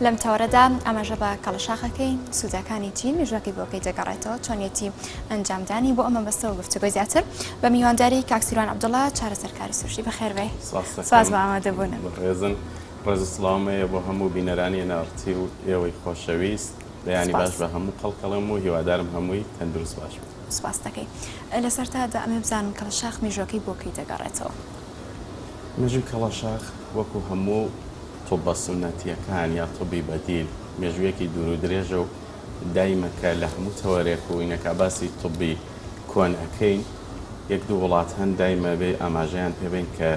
لەم تەوەرەدا ئاماژە بە کەڵەشاخ ئەکەین، سوودەکانی چین، مێژووەکەی بۆ کەی دەگەڕێتەوە، چۆنیەتی ئەنجامدانی، بۆ ئەم مەبەستەوە گفتوگۆی زیاتر بە میوانداری کاک سیروان عەبدوڵا چارەسەرکاری سروشتی. بەخێربێی. سپاس بۆ ئامادەبوونت. بەڕێزن. ڕێز و سڵاوم هەیە بۆ هەموو بینەرانی ئێن ئاڕ تی و ئێوەی خۆشەویست. بەیانی باش بە هەموو خەڵک ئەڵێم و هیوادارم هەمووی تەندروست باش بن. سپاست دەکەین. لە سەرتادا ئەمەوێ بزانم کەڵەشاخ مێژووەکەی بۆ کەی دەگەڕێتەوە؟ مێژووی کەڵەشاخ وەکو هەموو طوبە سوننەتییەکان یا طوبی بەدیل مێژوویەکی دوور و درێژە و دایمە کە لە هەموو تەوەرێک و ئینەکا باسی طوبی کۆن ئەکەین یەک دوو وڵات هەن دایمە بێ ئاماژەیان پێ بەین کە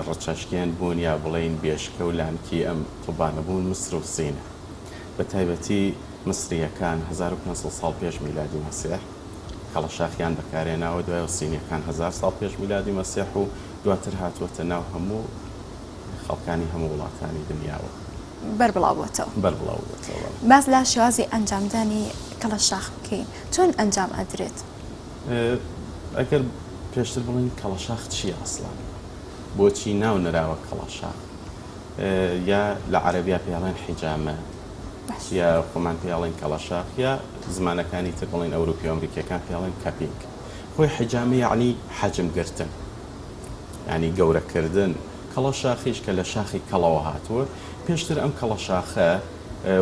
ڕچەشکێن بوون یا بڵێین بێشکە و لانکی ئەم طوبانە بوون مسر و سینە بە تایبەتی مسرییەکان 1500 ساڵ پێش میلادی مەسیح کەڵەشاخیان بەکارهێناوە دوایەوە سینیەکان هەزار ساڵ پێش میلادی مەسیح و دواتر هاتووەتە ناو هەموو خەڵکانی هەموو وڵاتانی دنیاوە. بەربڵاو بۆتەوە. بەربڵاو بۆتەوە بەڵێ. باس لە شێوازی ئەنجامدانی کەڵەشاخ بکەین چۆن ئەنجام ئەدرێت؟ ئەگەر پێشتر بڵێین کەڵەشاخ چییە ئەسڵەن؟ بۆچی ناو نراوە کەڵەشاخ؟ یا لە عەرەبیا پێی ئەڵێن حیجامە یا خۆمان پێی ئەڵێن کەڵەشاخ یا زمانەکانی تر بڵێن ئەوروپی و ئەمریکیەکان پێی ئەڵێن cupping. خۆی حیجامە یەعنی حەجم گرتن یانی گەورەکردن، کەڵەشاخیش کە لە شاخی کەڵەوە هاتووە، پێشتر ئەم کەڵەشاخە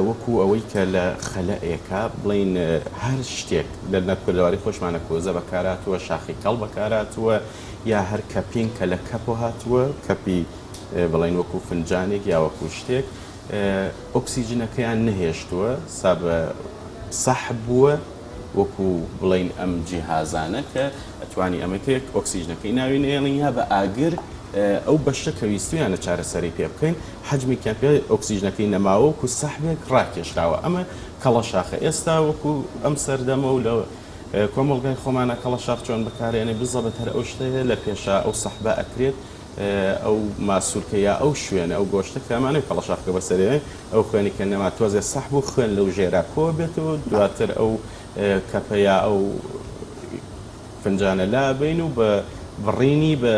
وەکو ئەوەی کە لە خەلەئێکا بڵێین هەر شتێک لە نە کوردەواری خۆشمانە کۆزە بەکارهاتووە، شاخی کەڵ بەکارهاتووە یا هەر cupping کە لە cup ەوە هاتووە، cup ی بڵێین وەکو فنجانێک یا وەکو شتێک ئۆکسیجنەکەیان نەهێشتووە سا بە سەحب بووە. وەکو بڵێین ئەم جیهازانە کە ئەتوانی ئەمە کە ئۆکسیژنەکەی ناوی نەیەڵین یا بە ئاگر ئەو بەشە کە ویستویانە چارەسەری پێ بکەین حەجمێکیان پێ ئۆکسیژنەکەی نەماوە وەکو سەحبێک ڕاکێشراوە ئەمە کەڵەشاخە ئێستا وەکو ئەم سەردەمە و لە کۆمەڵگای خۆمانە کەڵەشاخ چۆن بەکارێنێ بزەبت هەر ئەو شتەیە لە پێشا ئەو سەحبە ئەکرێت ئەو ماسولکە یا ئەو شوێنە ئەو گۆشتە کە ئەمانەی کەڵەشاخەکە بەسەرێ ئەو خوێنی کە نەما تۆزێ سەحب و خوێن لەو ژێرا کۆ بێتەوە دواتر ئەو cup ە یا ئەو فنجانە لابەین و بە بڕینی بە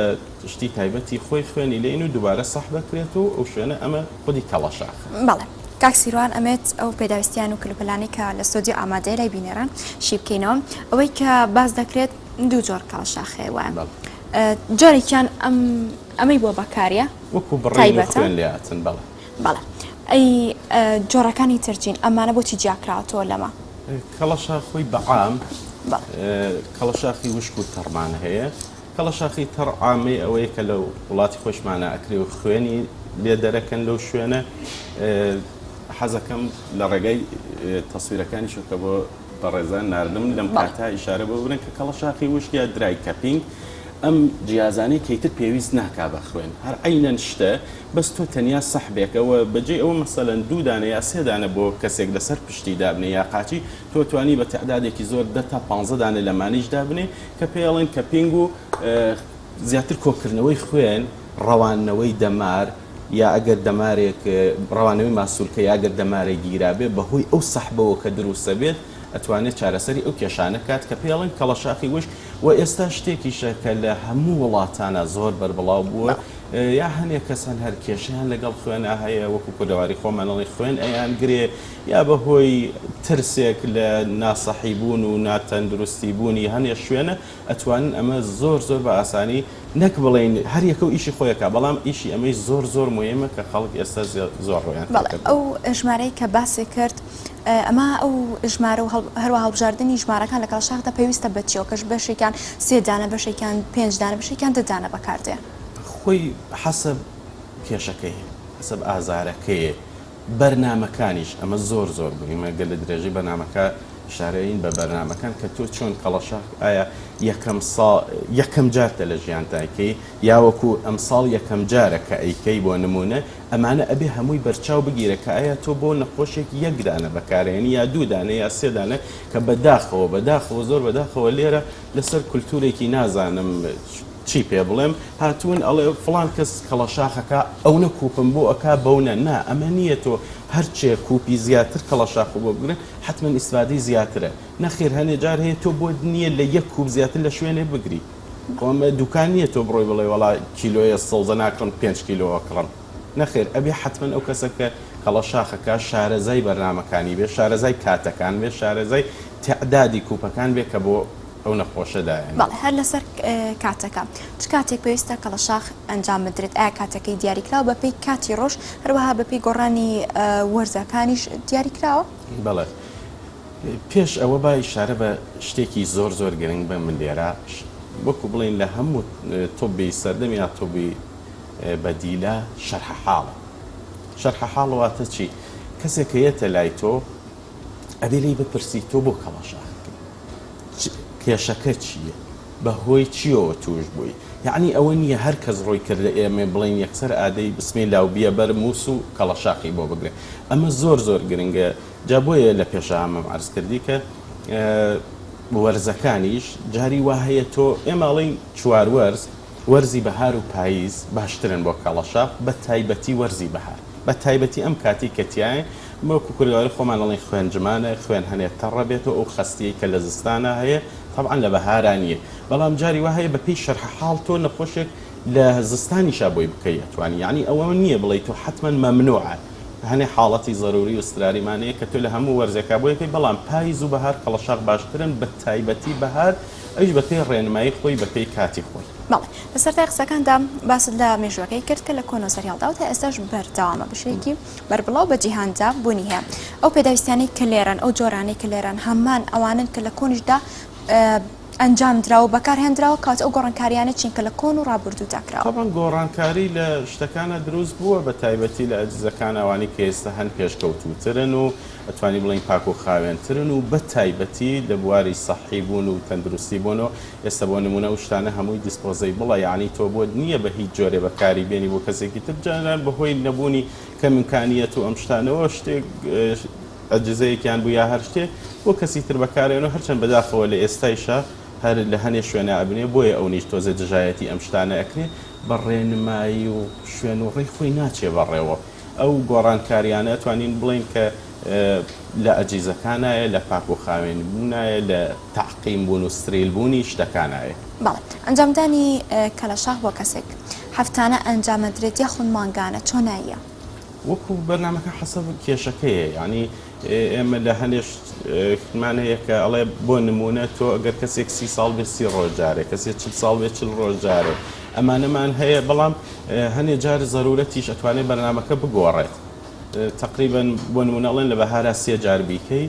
شتی تایبەتی خۆی خوێنی لێین و دووبارە سەحب ئەکرێت و ئەو شوێنە ئەمە خودی کەڵەشاخە. بەڵێ کاک سیروان ئەمێت ئەو پێداویستیان و کەلوپەلانەی کە لە ستۆدیۆ ئامادەیە لای بینەران شی بکەینەوە ئەوەی کە باس دەکرێت دوو جۆر کەڵەشاخ هەیە وایە جۆرێکیان ئەم ئەمەی بۆ بەکاریە وەکو بڕین و خوێن لێهاتن بەڵێ. بەڵێ ئەی جۆرەکانی تر چین ئەمانە بۆچی جیاکراوەتەوە لەمە؟ کەڵەشاخ خۆی بە عام کەڵەشاخی وشک و تەڕمان هەیە کەڵەشاخی تەڕ عامەی ئەوەیە کە لە وڵاتی خۆشمانە ئەکرێ و خوێنی لێ دەرەکەن لەو شوێنە حەزەکەم لە ڕێگای تەسویرەکانیشەوە کە بۆ بەڕێزان ناردم لەم کاتە ئیشارە بۆ برن کە کەڵەشاخی وشک یا dry cupping ئەم جیازانەی کە ئیتر پێویست ناکا بە خوێن هەر عەینەن شتە بەس تۆ تەنیا سەحبێکە وە بەجێی ئەوە مەسەلەن دوو دانە یا سێ دانە بۆ کەسێک لەسەر پشتی دابنێ یا قاچی تۆ توانی بە تەعدادێکی زۆر دە تا پانزە دانە لەمانەیش دابنێ کە پێی ئەڵێن cupping و زیاتر کۆکردنەوەی خوێن ڕەواندنەوەی دەمار یا ئەگەر دەمارێک ڕەوانەوەی ماسولکە یا گەر دەمارێک گیرابێ بەهۆی ئەو سەحبەوە کە دروستەبێت ئەتوانێت چارەسەری ئەو کێشانە کات کە پێی ئەڵێن کەڵەشاخی وشک و ئێستا شتێکیشە کە لە هەموو وڵاتانا زۆر بەربڵاو بووە یا هەنێک کەس هەن هەر کێشەیان لەگەڵ خوێنا هەیە وەکو کوردەواری خۆمان ئەڵێن خوێن ئەیان گرێ یا بەهۆی ترسێک لە ناسەحی بوون و ناتەندروستی بوونی هەنێ شوێنە ئەتوانن ئەمە زۆر زۆر بە ئاسانی نەک بڵێین هەر یەکە و ئیشی خۆی ئەکا بەڵام ئیشی ئەمەی زۆر زۆر موهیمە کە خەڵک ئێستا زۆر ڕوویان بەڵێ تێکردووە. ئەو ژمارەی کە باست کرد ئەمە ئەو ژمارە و هەروەها هەڵبژاردنی ژمارەکان لە کەڵەشاخدا پەیوەستە بە چیەوە کە بەشێکیان سێ دانە بەشێکیان پێنج دانە بەشێکیان دە دانە بەکاردێ؟ خۆی حەسەب کێشەکەی حەسەب ئازارەکەی بەرنامەکانیش ئەمە زۆر زۆر موهیمە گەر لە درێژەی بەرنامەکە ئیشارەین بە بەرنامەکان کە تۆ چۆن کەڵەشاخ ئایا یەکەم ساڵ یەکەم جارتە لە ژیانتا ئەیکەی یا وەکو ئەمساڵ یەکەم جارە کە ئەیکەی بۆ نمونە ئەمانە ئەبێ هەمووی بەرچاو بگیرە کە ئایا تۆ بۆ نەخۆشێک یەک دانە بەکارێنی یا دوو دانە یا سێ دانە کە بەداخەوە بەداخەوە زۆر بەداخەوە لێرە لەسەر کولتورێکی نازانم چی پێ بڵێم هاتوون ئەڵێ فڵان کەس کەڵەشاخەکە ئەونە کوپم بۆ ئەکا بەونە نا ئەمە نییە تۆ هەرچێ کوپی زیاتر کەڵەشاخ بۆ بگرن حەتمەن ئیسفادەی زیاترە نەخێر هەنێ جار هەیە تۆ بۆت نییە لە یەک کوپ زیاتر لە شوێنێ بگری خۆ ئەمە دوکان نییە تۆ بڕۆی بڵێ وەڵا کیلۆیە سەوزە ناکڕم پێنج کیلۆ ئەکڕم. نەخێر ئەبێ حەتمەن ئەو کەسە کە کەڵەشاخەکە شارەزای بەرنامەکانی بێ، شارەزای کاتەکان بێ، شارەزای تەعدادی کوپەکان بێ کە بۆ ئەو نەخۆشە دایەنێ. بەڵێ هەر لەسەر کاتەکە چ کاتێک پێویستە کەڵەشاخ ئەنجام بدرێت؟ ئایا کاتەکەی دیاریکراوە بەپێی کاتی ڕۆژ هەروەها بەپێی گۆڕانی وەرزەکانیش دیاریکراوە؟ بەڵێ پێش ئەوە با ئیشارە بە شتێکی زۆر زۆر گرنگ بەم من لێرە وەکو بڵێین لە هەموو طبی سەردەم یا طبی بەدیلە شەرحە حاڵە شەرحە حاڵ واتە چی کەسێک کە یەتە لای تۆ ئەبێ لێی بپرسی تۆ بۆ کەڵەشاخەکەی کێشەکە چییە بە هۆی چیەوە توش بووی یعنی ئەوە نییە هەر کەس ڕۆی کردە ئێمە بڵێن یەکسەر ئادەی بسمی لاو بیە بەر موس و کەڵەشاخی بۆ بگرێ ئەمە زۆر زۆر گرنگە جا بۆیە لە پێشا ئەمەم عەرز کردی کە وەرزەکانیش جاری وا هەیە تۆ ئێمە ئەڵێین چوار وەرز وەرزی بەهار و پاییز باشترن بۆ کەڵەشاخ بە تایبەتی وەرزی بەهار بە تایبەتی ئەم کاتی کە تیاین وەکو کوردەواری خۆمان ئەڵێن خوێن جمانە خوێن هەنێ تەڕە بێتەوە ئەو خەستیەی کە لە زستانا هەیە تەبعەن لە بەهارا نییە بەڵام جاری وا هەیە بە پێی شەرح حاڵ تۆ نەخۆشێک لە زستانیشا بۆی بکەی ئەتوانی یانی ئەوە نییە بڵێی تۆ حەتمەن مەمنوعە هەنێ حاڵەتی زەروری و ئیستراریمان هەیە کە تۆ لە هەموو وەرزێکا بۆی ئەکەی بەڵام پایز و بەهار کەڵەشاخ باشترن بە تایبەتی بەهار ئەویش بە پێی ڕێنمایی خۆی بە پێی کاتی خۆی. بەڵێ لە سەرەتای قسەکاندا باست لە مێژووەکەی کرد کە لە کۆنەوە سەریهەڵداوە تا ئێستاش بەردەوامە بە شێوەیەکی بەربڵاو بە جیهاندا بوونی هەیە ئەو پێداویستیانەی کە لێرەن ئەو جۆرانەی کە لێرەن هەمان ئەوانەن کە لە کۆنیشدا ئەنجام دراوە و بەکار هێندراوە، کەواتە ئەو گۆڕانکارییانە چین کە لە کۆن و ڕابوردوودا کراوە؟ تەبعەن گۆڕانکاری لە شتەکانا دروست بووە بە تایبەتی لە ئەجهیزەکان ئەوانەی کە ئێستا هەن پێشکەوتووترن و ئەتوانی بڵێین پاک و خاوێنترن و بە تایبەتی لە بواری سەحی بوون و تەندروستی بوونەوە ئێستا بۆ نموونە ئەو شتانە هەمووی disposable ە یەعنی تۆ بۆت نییە بە هیچ جۆرێ بەکاری بێنی بۆ کەسێکی تر جاران بەهۆی نەبوونی کەم ئیمکانیەت و ئەم شتانەوە شتێک ئەجهیزەیەکیان بوو یا هەر شتێ بۆ کەسی تر بەکارێن و هەرچەند بەداخەوە لە ئێستایشا هەر لە هەنێ شوێنا ئەبنێ بۆیە ئەونیش تۆزێ دژایەتی ئەم شتانە ئەکرێ بە ڕێنمایی و شوێن و ڕێی خۆی ناچێ بەڕێوە ئەو گۆڕانکاریانە ئەتوانین بڵێین کە لە ئەجهیزەکانایە لە پاک و خاوێن بوونایە لە تەعقیم بوون و ستریل بوونی شتەکانایە. بەڵێ ئەنجامدانی کەلەشاخ بۆ کەسێک هەفتانە ئەنجامەدرێت یاخود مانگانە چۆناییە؟ وەکو بەرنامەکە حەسەب کێشەکەیە یانی ئێمە لە هەنێ شتمان هەیە کە ئەڵێ بۆ نمونە تۆ ئەگەر کەسێک سی ساڵ بێ سی ڕۆژ جارێ کەسێ چل ساڵ بێ چل ڕۆژ جارێ ئەمانەمان هەیە بەڵام هەنێ جار زەرورەتیش ئەتوانێت بەرنامەکە بگۆڕێت تقریبا بۆ نمونە ئەڵێن لە بەهارا سێ جار بیکەی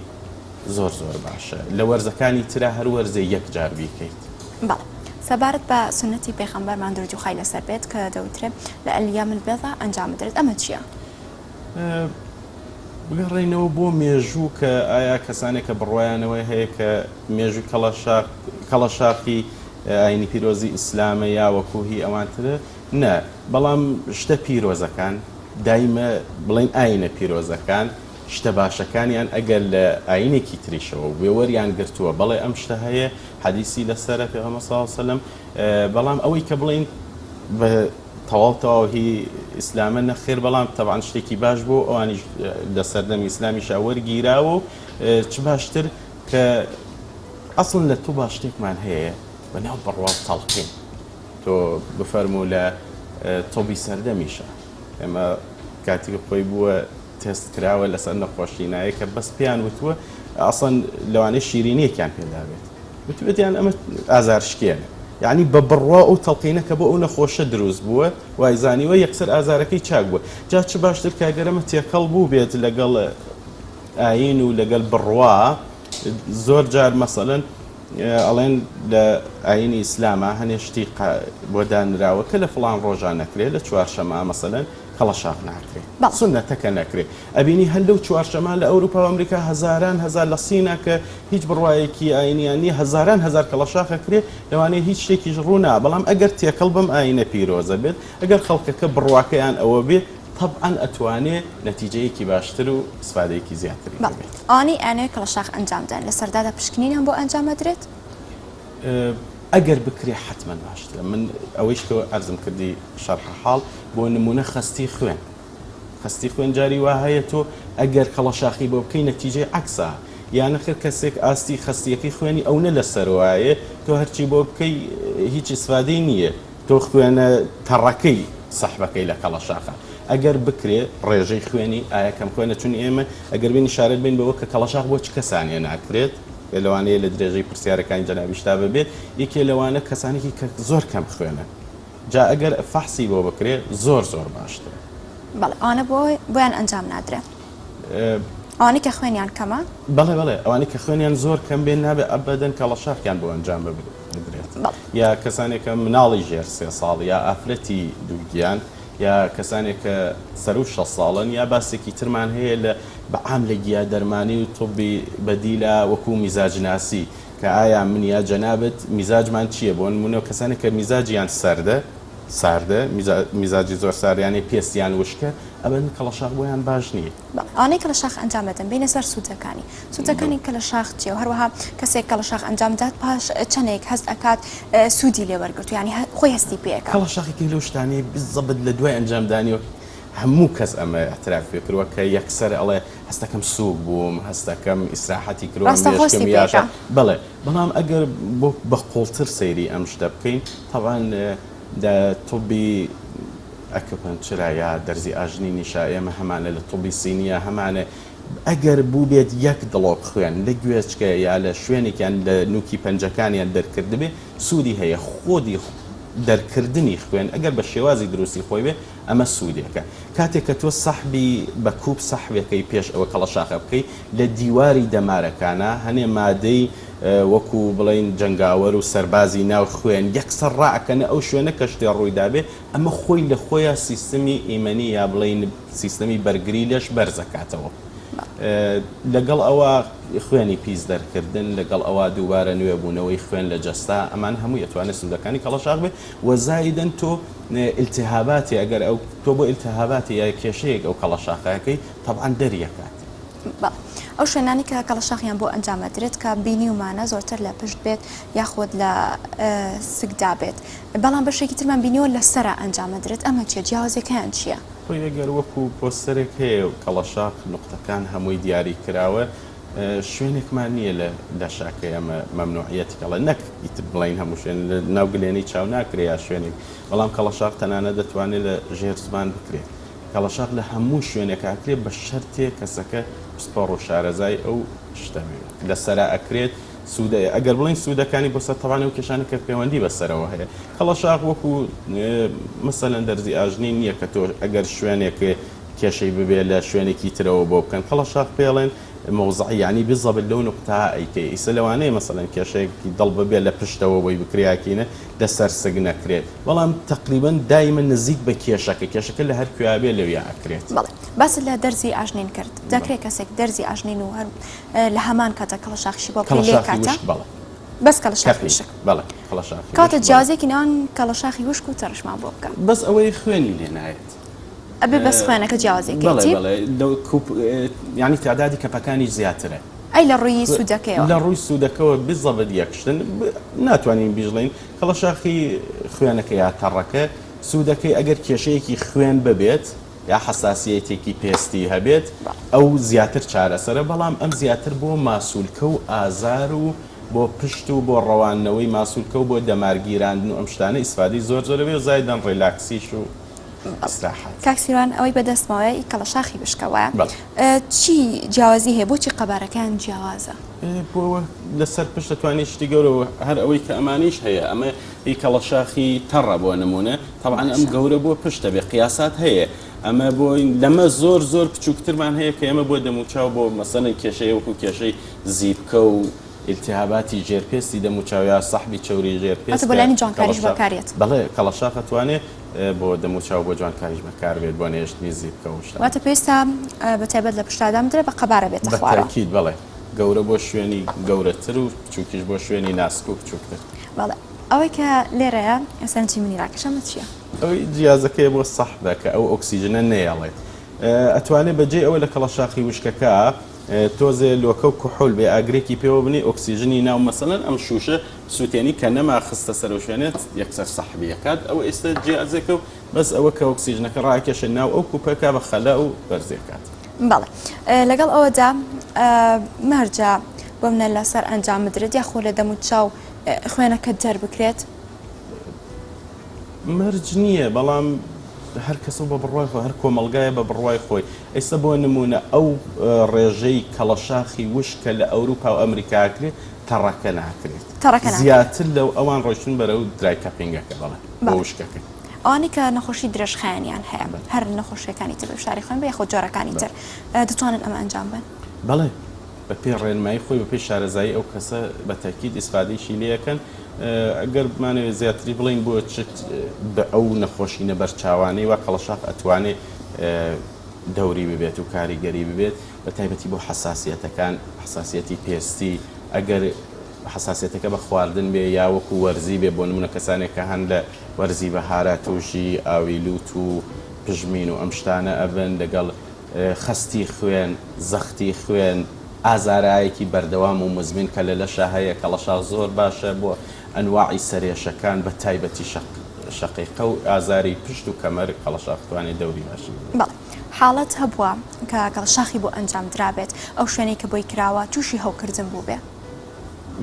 زۆر زۆر باشە لە وەرزەکانی ترا هەر وەرزێ یەک جار بیکەیت. بەڵێ سەبارەت بە سوننەتی پێغەمبەرمان دروودی خوای لەسەر بێت کە دەوترێ لە الیام البیضا ئەنجام بدرێت ئەمە چییە؟ بگەڕێینەوە بۆ مێژوو کە ئایا کەسانێک کە بڕوایانەوەی هەیە کە مێژووی کەڵەشاخ کەڵەشاخی ئاینی پیرۆزی ئیسلامە یا وەکو هی ئەوان ترە نا بەڵام شتە پیرۆزەکان دایمە بڵێین ئاینە پیرۆزەکان شتە باشەکانیان ئەگەر لە ئاینێکی تریشەوە بێ وەریان گرتووە بەڵێ ئەم شتە هەیە حەدیسی لەسەرە پێغەمبەر صلی اللە علیە وسلم بەڵام ئەوەی کە بڵێین بە تەواو تەواو هی ئیسلامە نەخێر بەڵام تەبعەن شتێکی باش بوو ئەوانیش لە سەردەمی ئیسلامیشا وەرگیراوە و چ باشتر کە ئەسڵن لە توبا شتێکمان هەیە بە ناو بڕوا و تەڵقین تۆ بفەرموو لە تۆبی سەردەمیشە ئێمە کاتی خۆی بووە تێست کراوە لەسەر نەخۆشینایە کە بەس پێیان وتووە ئەسڵەن لەوانەیە شیرینیەکیان پێدابێت وتبێتیان ئەمە ئازار شکێنە یعنی بە بڕوا ئەو تەڵقینە کە بۆ ئەو نەخۆشە دروست بووە وای زانیوە یەکسەر ئازارەکەی چاک بووە جا چ باشتر کە گەر ئەمە تێکەڵ بوو بێت لەگەڵ ئاین و لەگەڵ بڕوا زۆر جار مەسەلەن ئەڵێن لە ئاینی ئیسلاما هەنێ شتی بۆ دانراوە کە لە فڵان ڕۆژا نەکرێت لە چوارشەما مەسەلەن کەڵەشاخ ناکرێ بەڵێ. سوننەتەکە نەکرێ ئەبینی هەر لەو چوارشەما لە ئەوروپا و ئەمریکا هەزاران هەزار لە سینا کە هیچ بڕوایەکی ئاینیان نیە هەزاران هەزار کەڵەشاخ ئەکرێ لەوانەیە هیچ شتێکیش ڕوو نا بەڵام ئەگەر تێکەڵ بەم ئاینە پیرۆزە بێت ئەگەر خەڵکەکە بڕواکەیان ئەوە بێ تەبعەن ئەتوانێ نەتیجەیەکی باشتر و ئیسفادەیەکی زیاتری بەڵێ هەبێت. ئەوانەی ئەیانەوێ کەڵەشاخ ئەنجام بدەن لە سەردادا پشکنینیان بۆ ئەنجام ئەدرێت؟ ئەگەر بکرێ حەتمەن باشترە من ئەوەیش کە عەرزم کردی شەرح حاڵ بۆ نمونە خەستی خوێن خەستی خوێن جاری وا هەیە تۆ ئەگەر کەڵەشاخی بۆ بکەی نەتیجەی عەکسە یا نەخێر کەسێک ئاستی خەستیەکەی خوێنی ئەونە لەسەروایە تۆ هەرچی بۆ بکەی هیچ ئیسفادەی نییە تۆ خوێنە تەڕەکەی سەحبەکەی لە کەڵەشاخە. ئەگەر بکرێ ڕێژەی خوێنی ئایا کەم خوێنە چون ئێمە ئەگەر بێین ئیشارەت بەین بەوە کە کەڵەشاخ بۆ چ کەسانێ ناکرێت لەوانەیە لە درێژەی پرسیارەکانی جەنابیشتا ببێت یەکێ لەوانە کەسانێکی کە زۆر کەم خوێنن جا ئەگەر فەحسی بۆ بکرێ زۆر زۆر باشترە. بەڵێ ئەوانە بۆ بۆیان ئەنجام نادرێ ئەوانەی کە خوێنیان کەمە؟ بەڵێ بەڵێ ئەوانەی کە خوێنیان زۆر کەم بێ نابێ ئەبەدەن کەڵەشاخیان بۆ ئەنجام بدرێت یا کەسانێک کە مناڵی ژێر سێ ساڵ یا ئافرەتی دووگیان یا کەسانێک کە سەروو 60 ساڵن یا باسێکی ترمان هەیە لە بە عام لە گیا دەرمانی و طبی بەدیلە وەکو میزاجناسی کە ئایا من یا جەنابت میزاجمان چییە بۆ نموونە کەسانێک کە میزاجیان سەردە ساردە میزاجی زۆر سارد یانێ پێستیان وشکە ئەبەن کەڵەشاخ بۆیان باش نییە. بەڵێ ئەوانەی کەڵەشاخ ئەنجام دەدەن بێینە سەر سوودەکانی سوودەکانی کەلەشاخ چیە و هەروەها کەسێک کەڵەشاخ ئەنجام بدات پاش چەندێک هەست ئەکات سوودی لێ وەرگرتوو یانی خۆی هەستی پێ ئەکات. کەڵەشاخ یەکێک لەو شتانەیە بزەبت لە دوای ئەنجامدانی هەموو کەس ئەمە ئیعتراف پێ کردوە کە یەکسەر ئەڵێ هەستەکەم سووک بووم هەستەکەم ئیسراحەتی کردوە ڕاستەوخۆ مێشکم هەستی پێ یاشە ئەکا. بەڵێ بەڵام ئەگەر بۆ بە قوڵتر سەیری ئەم شتە بکەین تەبعەن لە طبی ئەکوپەنچرا یا دەرزی ئاژنینیشا ئێمە هەمانە لە طبی سینیە هەمانە ئەگەر بووبێت یەک دڵۆپ خوێن لە گوێچکە یا لە شوێنێکیان لە نوکی پەنجەکانیان دەرکردبێ سوودی هەیە خۆدی دەرکردنی خوێن ئەگەر بە شێوازی دروستی خۆی بێ ئەمە سوودێکە کاتێک کە تۆ سەحبی بە کوپ سەحبەکەی پێش ئەوە کەڵەشاخە بکەی لە دیواری دەمارەکانا هەنێ مادەی وەکو بڵێین جەنگاوەر و سەربازی ناو خوێن یەکسەر ڕائەکەنە ئەو شوێنە کە شتێ ڕوویدابێ ئەمە خۆی لە خۆیا سیستمی ئیمەنی یا بڵێین سیستەمی بەرگری لەش بەرزەکاتەوە لەگەڵ ئەوە خوێنی پیس دەرکردن لەگەڵ ئەوە دووبارە نوێبوونەوەی خوێن لە جەستە ئەمان هەمووی ئەتوانێت سوودەکانی کەڵەشاخ بێ و زایدەن تۆ ئیلتیهاباتی ئەگەر ئەو تۆ بۆ ئیلتیهاباتی یا کێشەیەک ئەو کەڵەشاخەکەی تەبعەن دەریەکات. بەڵێ ئەو شوێنانەی کە کەڵەشاخیان بۆ ئەنجام ئەدرێت کە بینیومانە زۆرتر لە پشت بێت یاخود لە سکدا بێت بەڵام بەشێکی ترمان بینیوە لە سەرا ئەنجام ئەدرێت ئەمە چیە جیاوازیەکەیان چیە؟ خۆی ئەگەر وەکو پۆستەرێک هەیە و کەڵەشاخ نوقتەکان هەمووی دیاری کراوە شوێنێکمان نییە لە لەشا کە ئێمە مەمنوعیەتی کەڵە نەک ئیتر بڵێین هەموو شوێن لە ناو گلێنەی چاو ناکرێ یا شوێنێک بەڵام کەڵەشاخ تەنانەت دەتوانێت لە ژێر زمان بکرێت کەڵەشاخ لە هەموو شوێنێک ئەکرێت بە شەرتێ کەسەکە پسپۆڕ و شارەزای ئەو شتە بێت لە سەرا ئەکرێت سوودە ئەگەر بڵێین سوودەکانی بۆ سەر تەوان ئەو کێشانە کە پەیوەندی بە سەرەوە هەیە کەڵەشاخ وەکو مەسەلەن دەرزی ئاژنین نییە کە تۆ ئەگەر شوێنێک کێشەی ببێ لە شوێنێکی ترەوە بۆ بکەن کەڵەشاخ پێڵێن مەوزعی یانی بزەبت لەو نوقتە ئەیکەی ئیسە لەوانەیە مەسەلەن کێشەیەکی دڵ ببێ لە پشتەوە بۆی بکرێ لە سەر سک نەکرێت بەڵام تەقریبەن دایمە نزیک بە کێشەکە کێشەکە لە هەر کوێیا بێ لەویا ئەکرێت. بەڵێ باست لە دەرزی ئاژنین کرد دەکرێ کەسێک دەرزی ئاژنین و هەر لە هەمان کاتە کەڵەشاخیشی بۆ بکرێ لێ کەڵەشاخی کاتە وشک بەڵێ. بەس کەڵەشاخی کەپی وشک. بەڵێ کەڵەشاخی کەواتە وشک بەڵێ. جیاوازیەکی نێوان کەڵەشاخی وشک و تەڕیشمان بۆ بکە. بەس ئەوەی خوێنی لێ نایەت. ئەبێ بەس خوێنەکە جیاوازیەکەیەتی. بەڵێ بەڵێ لەو کوپ یانی تعدادی کەپەکانیش زیاترە. ئەی لە ڕووی سوودەکەیەوە؟ لە ڕووی سوودەکەوە بزەبت یەک شتن ناتوانین بیشڵێین کەڵەشاخی خوێنەکە یا تەڕەکە سوودەکەی ئەگەر کێشەیەکی خوێن ببێت یا حەساسیەتێکی پێستی هەبێت ئەو زیاتر چارەسەرە بەڵام ئەم زیاتر بۆ ماسولکە و ئازار و بۆ پشت و بۆ ڕەواندنەوەی ماسولکە و بۆ دەمارگیراندن و ئەم شتانە ئیسفادەی زۆر زۆرە بێ و زایدەن relax یش و ئیسراحەت. کاک سیروان ئەوەی بەدەستمەوەیە ئی کەڵەشاخی وشکە وایە؟ چی جیاوازی هەیە بۆچی قەبارەکەیان جیاوازە؟ بۆ لەسەر پشت دەتوانێت شتی گەورە و هەر ئەوەی کە ئەمانیش هەیە ئەمە هی کەڵەشاخی تەڕە بۆ نمونە تەبعەن ئەم گەورە بۆ پشتە بێ قیاسات هەیە ئەمە بۆ لەمە زۆر زۆر بچووکترمان هەیە کە ئێمە بۆ دەموچاو بۆ مەسەلەن کێشەیە وەکو کێشەی زیپکە و ئیلتیهاباتی ژێر پێستی دەموچاو یا سەحبی چەوری ژێر پێست واتە بۆ لایەنی جوانکاریش بەکارێت. بەڵێ کەڵەشاخ ئەتوانێ بۆ دەموچاو بۆ جوانکاریش بەکاربێت بۆ نەهێشتنی زیپکە و شتانە. واتە پێویستە بە تایبەت لە پشتا دابدرێت بە قەبارە بێتە خوارەوە. بە تاکید بەڵێ گەورە بۆ شوێنی گەورەتر و بچووکیش بۆ شوێنی ناسک و بچووکتر. بەڵێ ئەوەی کە لێرەیە سەرنجی منی ڕاکێشا ئەمە چییە؟ ئەوەی جیازەکەیە بۆ سەحبە کە ئەو ئۆکسیژنە نەیەڵێت ئەتوانێت بەجێی ئەوە لە کەڵەشاخی وشکەکە تۆزێ لۆکە و کحول بێ ئاگرێکی پێوە بنێی ئۆکسیژنی ناو مەسەلەن ئەم شوشە سوتێنی کە نەما خستە سەرەو شوێنێت یەکسەر سەحبی ئەکات ئەوە ئێستا جیازێکە و بەس ئەوە کە ئۆکسیژنەکە ڕاکێشێ ناو ئەو کوپەکە بە خەلە و بەرزی ئەکات. بەڵێ لەگەڵ ئەوەدا مەرجە بۆ منە لەسەر ئەنجام بدرێت یاخۆ لە دەم و چاو خوێنەکە دەربکرێت؟ مەرج نییە بەڵام. هەر کەسە و بە بڕوای خۆی، هەر کۆمەڵگایە بە بڕوای خۆی. ئێستا بۆ نموونە ئەو ڕێژەی کەڵەشاخی وشک کە لە ئەوروپا و ئەمریکا ئەکرێت، تەڕەکە ناکرێت. تەڕەکە ناکرێت. زیاتر لەو ئەوان ڕۆیشتوون بەرەو dry cupping ەکە، بەڵێ، بۆ وشکەکە. ئەوانەی کە نەخۆشی درێژخایەنیان هەیە، هەر نەخۆشییەکانی تر بێ، فشاری خوێن بێ یاخود جۆرەکانی تر، دەتوانن ئەمە ئەنجام بەن؟ بەڵێ، بە پێی ڕێنمایی خۆی، بە پێی شارەزایی ئەو کەسە بە تەئکید ئیسفادەیشی لێ ئەکەن. ئەگەر بمانەوێ زیاتری بڵێین بۆ چ بە ئەو نەخۆشینە بەرچاوانەی وا کەڵەشاخ ئەتوانێ دەوری ببێت و کاریگەری ببێت، بە تایبەتی بۆ حەساسیەتەکان، حەساسیەتی پێستی، ئەگەر حەساسیەتەکە بە خواردن بێ یا وەکو وەرزی بێ، بۆ نمونە کەسانێک کە هەن لە وەرزی بەهارا تووشی ئاوی لوت و پژمین و ئەم شتانە ئەبن، لەگەڵ خەستی خوێن، زەختی خوێن، ئازارایەکی بەردەوام و موزمین کە لە لەشا هەیە، کەڵەشاخ زۆر باشە بۆ ئەنواعی سەرێشەکان بە تایبەتی شەق شەقیقە و ئازاری پشت و کەمەر کەڵەشاخ توانێ دەوری باشی ببێت. بەڵێ حاڵەت هەبووە کە کەڵەشاخی بۆ ئەنجام درابێت ئەو شوێنەی کە بۆی کراوە تووشی هەوکردن بووبێ؟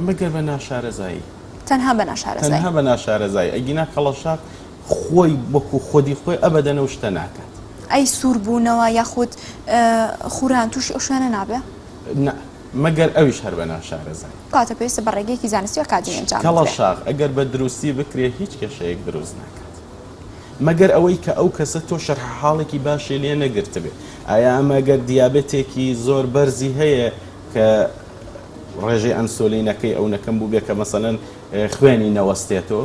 مەگەر بە ناشارەزایی. تەنها بە ناشارەزایی. تەنها بە ناشارەزایی ئەگینا کەڵەشاخ خۆی وەکو خۆدی خۆی ئەبەدەن ئەو شتە ناکات. ئەی سوور بوونەوە یاخود خوران تووشی ئەو شوێنە نابێ؟ نا مەگەر ئەویش هەر بە ناشارەزایی. کەواتە پێویستە بە ڕێگەیەکی زانستی و ئەکادیمی ئەنجام بدرێ. کەڵەشاخ ئەگەر بە دروستی بکرێ هیچ کێشەیەک دروست ناکات. مەگەر ئەوەی کە ئەو کەسە تۆ شەرحە حاڵێکی باشێ لێ نەگرتبێ. ئایا ئەمە گەر دیابێتێکی زۆر بەرزی هەیە کە ڕێژەی ئەنسۆلینەکەی ئەونە کەم بووبێ کە مەسەلەن خوێنی نەوەستێتۆ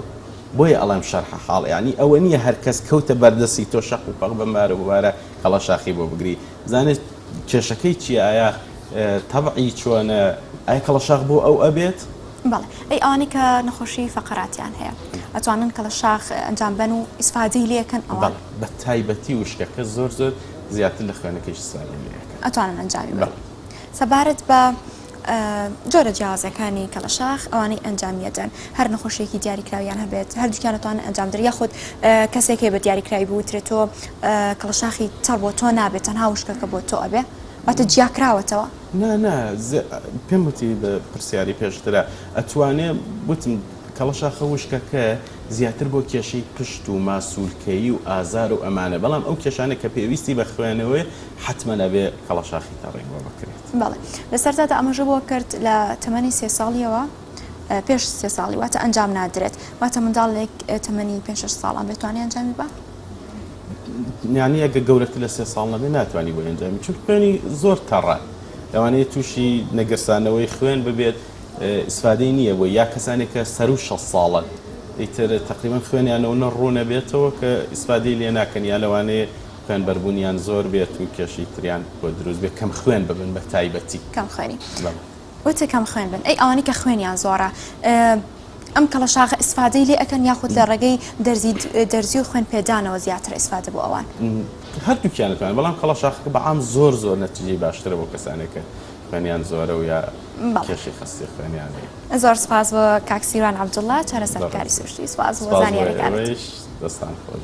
بۆیە ئەڵێم شەرحە حاڵ یانی ئەوە نییە هەر کەس کەوتە بەردەستی تۆ شەق و پەق بە مارە بوارە کەڵەشاخی بۆ بگری بزانێت کێشەکەی چییە ئایا تەبعی چۆنە ئایا کەڵەشاخ بۆ ئەو ئەبێت؟ بەڵێ ئەی ئەوانەی کە نەخۆشی فەقەراتیان هەیە ئەتوانن کەڵەشاخ ئەنجام بەن و ئیسفادەی لێکەن ئەوان؟ بەڵێ بە تایبەتی وشکەکە زۆر زۆر زیاتر لە خوێنەکەیش ئیسفادەی لێ ئەکەن. ئەتوانن ئەنجامی بەن. سەبارەت بە جۆرە جیاوازەکانی کەڵەشاخ ئەوانەی ئەنجامیەدەن هەر نەخۆشیەکی دیاریکراویان هەبێت هەردووکیان ئەتوانن ئەنجام بدرێت یاخود کەسێک هەیە بە دیاریکراوی بوترێت تۆ کەڵەشاخی تەڕ بۆ تۆ نابێت تەنها وشکەکە بۆ تۆ ئەبێ واتە جیاکراوەتەوە. نا نا پێم وتی بە پرسیاری پێشترا ئەتوانێ وتم کەڵەشاخە وشکەکە زیاتر بۆ کێشەی پشت و ماسولکەیی و ئازار و ئەمانە بەڵام ئەو کێشانە کە پێویستی بە خوێنەوەیە حەتمەن ئەبێ کەڵەشاخی تەڕی بۆ بکرێت. بەڵێ لە سەرتادا ئاماژە بۆ کرد لە تەمەنی سێ ساڵیەوە پێش سێ ساڵی واتە ئەنجام نادرێت واتە منداڵێک تەمەنی پێ شەش ساڵان بێتوانێ ئەنجامی با؟ یانی ئەگە گەورەتر لە سێ ساڵ نەبێ ناتوانانی بۆ ئەنجامی چون خوێنی زۆر تەڕە لەوانەیە تووشی نەگرسانەوەی خوێن ببێت ئیسفادەی نییە بۆ یا کەسانێک کە سەرو 6 ساڵن ئیتر تقریبا خوێنیانەوە نە ڕوونەبێتەوە کە ئیسفادەی لێ ناکەن یا لەوانەیە خوێنبەربوونیان زۆر بێت و کێشەی تریان بۆ دروست بێت کەم خوێن ببن بە تایبەتی. کەم خوێنی. بەڵێ. وتت کەم خوێن بن ئەی ئەوانەی کە خوێنیان زۆرە ئەم کەڵەشاخە ئیسفادەی لێ ئەکەن یاخود لە ڕێگەی دەرزی دەرزی و خوێن پێدانەوە زیاتر ئیسفادە بۆ ئەوان؟ هەردووکیان ئەتوانن بەڵام کەڵەشاخەکە بە عام زۆر زۆر نەتیجەی باشترە بۆ کەسانێک کە خوێنیان زۆرە و یا کێشەی خەستی خوێنیان هەیە. زۆر سپاس بۆ کاک سیروان عەبدوڵا چارەسەرکاری سروشتی سپاس بۆ سپاس بۆ زانیاریەکانت. ئێوەیش دەستان خۆش.